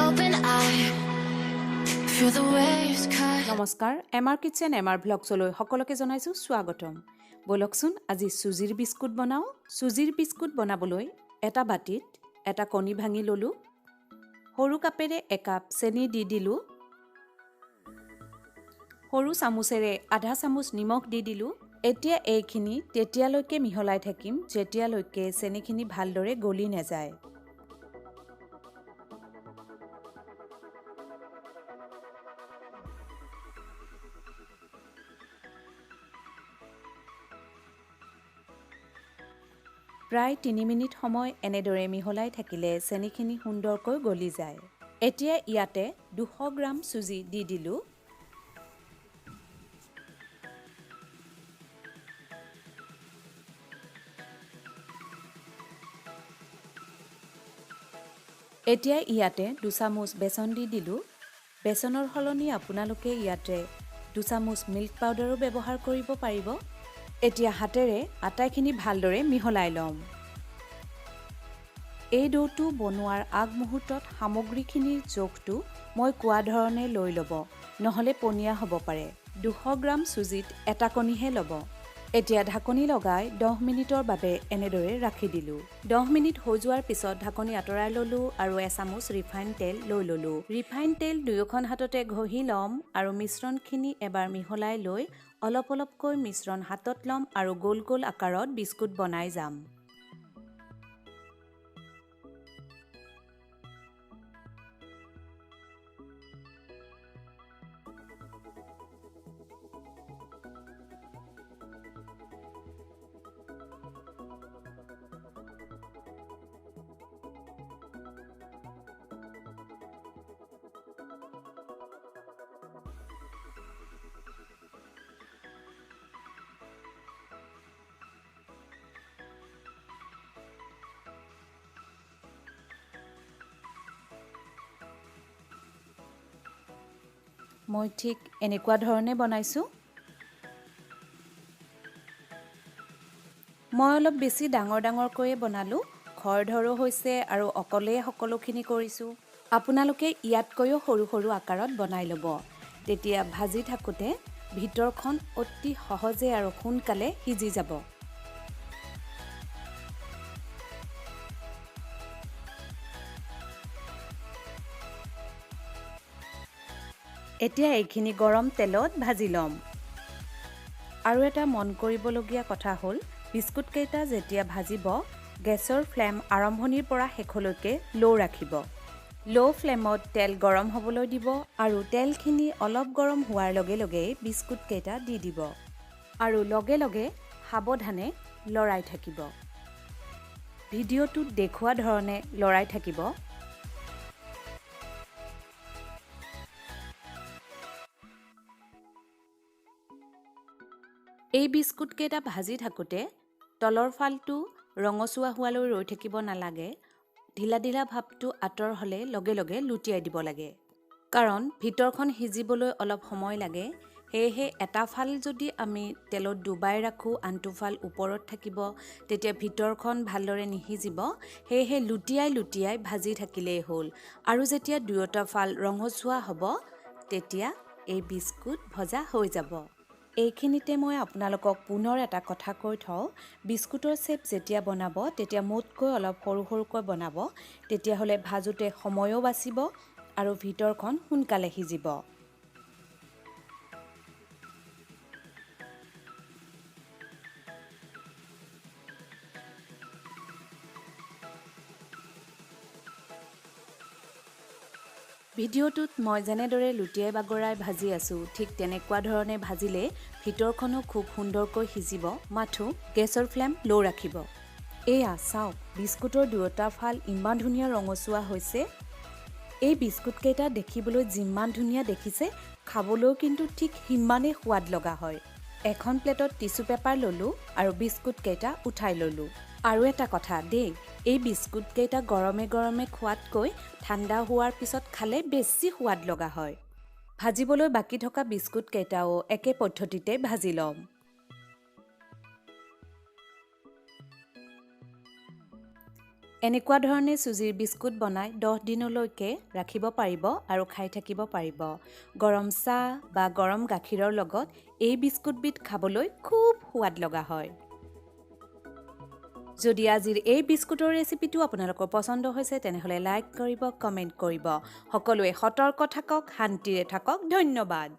Open eye, feel the waves cut. নমস্কাৰ, M R kitchen, M R ভ্লগছলৈ সকলোকে জনাইছোঁ স্বাগতম। ব'লকচোন, আজি চুজিৰ বিস্কুট বনাওঁ। চুজিৰ বিস্কুট বনাবলৈ এটা বাতিত এটা কণী ভাঙি ল'লোঁ। সৰু কাপেৰে একাপ চেনি দি দিলোঁ। সৰু চামুচেৰে আধা চামুচ নিমখ দি দিলোঁ। এতিয়া এইখিনি তেতিয়ালৈকে মিহলাই থাকিম, যেতিয়ালৈকে চেনিখিনি ভালদৰে গলি নাযায়। প্ৰায় 3 মিনিট সময় এনেদৰে মিহলাই থাকিলে চেনিখিনি সুন্দৰকৈ গলি যায়। এতিয়া ইয়াতে 200 গ্ৰাম চুজি দি দিলোঁ। এতিয়া ইয়াতে দুচামুচ বেচন দি দিলোঁ। বেচনৰ সলনি আপোনালোকে ইয়াতে দুচামুচ মিল্ক পাউডাৰো ব্যৱহাৰ কৰিব পাৰিব। এতিয়া হাতেৰে আটাইখিনি ভালদৰে মিহলাই ল'ম। এই দৌটো বনোৱাৰ আগমুহূৰ্তত সামগ্ৰীখিনিৰ জোখটো মই কোৱা ধৰণে লৈ ল'ব, নহ'লে পনীয়া হ'ব পাৰে। 200 গ্ৰাম চুজিত এটা কণীহে ল'ব। এতিয়া ঢাকনি লগাই 10 মিনিটৰ বাবে এনেদৰে ৰাখি দিলোঁ। 10 মিনিট হৈ যোৱাৰ পিছত ঢাকনি আঁতৰাই ল'লোঁ আৰু এচামুচ ৰিফাইন তেল লৈ ল'লোঁ। ৰিফাইন তেল দুয়োখন হাততে ঘঁহি ল'ম আৰু মিশ্ৰণখিনি এবাৰ মিহলাই লৈ অলপ অলপকৈ মিশ্ৰণ হাতত ল'ম আৰু গোল গোল আকাৰত বিস্কুট বনাই যাম। মই ঠিক এনেকুৱা ধৰণে বনাইছোঁ। মই অলপ বেছি ডাঙৰ ডাঙৰকৈয়ে বনালোঁ। খৰধৰো হৈছে আৰু অকলেই সকলোখিনি কৰিছোঁ। আপোনালোকে ইয়াতকৈও সৰু সৰু আকাৰত বনাই ল'ব। তেতিয়া ভাজি থাকোঁতে ভিতৰখন অতি সহজে আৰু সোনকালে সিজি যাব। এতিয়া এইখিনি গৰম তেলত ভাজি ল'ম। আৰু এটা মন কৰিবলগীয়া কথা হ'ল, বিস্কুটকেইটা যেতিয়া ভাজিব, গেছৰ ফ্লেম আৰম্ভণিৰ পৰা শেষলৈকে ল' ৰাখিব। ল' ফ্লেমত তেল গৰম হ'বলৈ দিব আৰু তেলখিনি অলপ গৰম হোৱাৰ লগে লগেই বিস্কুটকেইটা দি দিব আৰু লগে লগে সাৱধানে লৰাই থাকিব। ভিডিঅ'টোত দেখুওৱা ধৰণে লৰাই থাকিব। এই বিস্কুটকেইটা ভাজি থাকোঁতে তলৰ ফালটো ৰঙচুৱা হোৱালৈ ৰৈ থাকিব নালাগে। ঢিলা ঢিলা ভাৱটো আঁতৰ হ'লে লগে লগে লুটিয়াই দিব লাগে, কাৰণ ভিতৰখন সিজিবলৈ অলপ সময় লাগে। সেয়েহে এটা ফাল যদি আমি তেলত ডুবাই ৰাখোঁ, আনটো ফাল ওপৰত থাকিব, তেতিয়া ভিতৰখন ভালদৰে নিসিজিব। সেয়েহে লুটিয়াই লুটিয়াই ভাজি থাকিলেই হ'ল আৰু যেতিয়া দুয়োটা ফাল ৰঙচুৱা হ'ব, তেতিয়া এই বিস্কুট ভজা হৈ যাব। এইখিনিতে মই আপোনালোকক পুনৰ এটা কথা কৈ থওঁ। বিস্কুটৰ শ্বেপ যেতিয়া বনাব, তেতিয়া মোতকৈ অলপ সৰু সৰুকৈ বনাব। তেতিয়াহ'লে ভাজোঁতে সময়ো বাচিব আৰু ভিতৰখন সোনকালে সিজিব। ভিডিঅ'টোত মই যেনেদৰে লুটিয়াই বাগৰাই ভাজি আছোঁ, ঠিক তেনেকুৱা ধৰণে ভাজিলে ভিতৰখনো খুব সুন্দৰকৈ সিজিব। মাথো গেছৰ ফ্লেম ল' ৰাখিব। এয়া চাওক, বিস্কুটৰ দুয়োটা ফাল ইমান ধুনীয়া ৰঙচুৱা হৈছে। এই বিস্কুটকেইটা দেখিবলৈ যিমান ধুনীয়া দেখিছে, খাবলৈও কিন্তু ঠিক সিমানেই সোৱাদ লগা হয়। এখন প্লেটত টিচু পেপাৰ ল'লোঁ আৰু বিস্কুটকেইটা উঠাই ল'লোঁ। আৰু এটা কথা দেই, এই বিস্কুটকেইটা গৰমে গৰমে খোৱাতকৈ ঠাণ্ডা হোৱাৰ পিছত খালে বেছি সোৱাদ লগা হয়। ভাজিবলৈ বাকী থকা বিস্কুটকেইটাও একে পদ্ধতিতে ভাজি ল'ম। এনেকুৱা ধৰণে চুজিৰ বিস্কুট বনাই 10 দিনলৈকে ৰাখিব পাৰিব আৰু খাই থাকিব পাৰিব। গৰম চাহ বা গৰম গাখীৰৰ লগত এই বিস্কুটবিধ খাবলৈ খুব সোৱাদ লগা হয়। যদি আজিৰ এই বিস্কুটৰ ৰেচিপিটো আপোনালোকৰ পচন্দ হৈছে, তেনেহ'লে লাইক কৰিব, কমেণ্ট কৰিব। সকলোৱে সতৰ্ক থাকক, শান্তিৰে থাকক। ধন্যবাদ।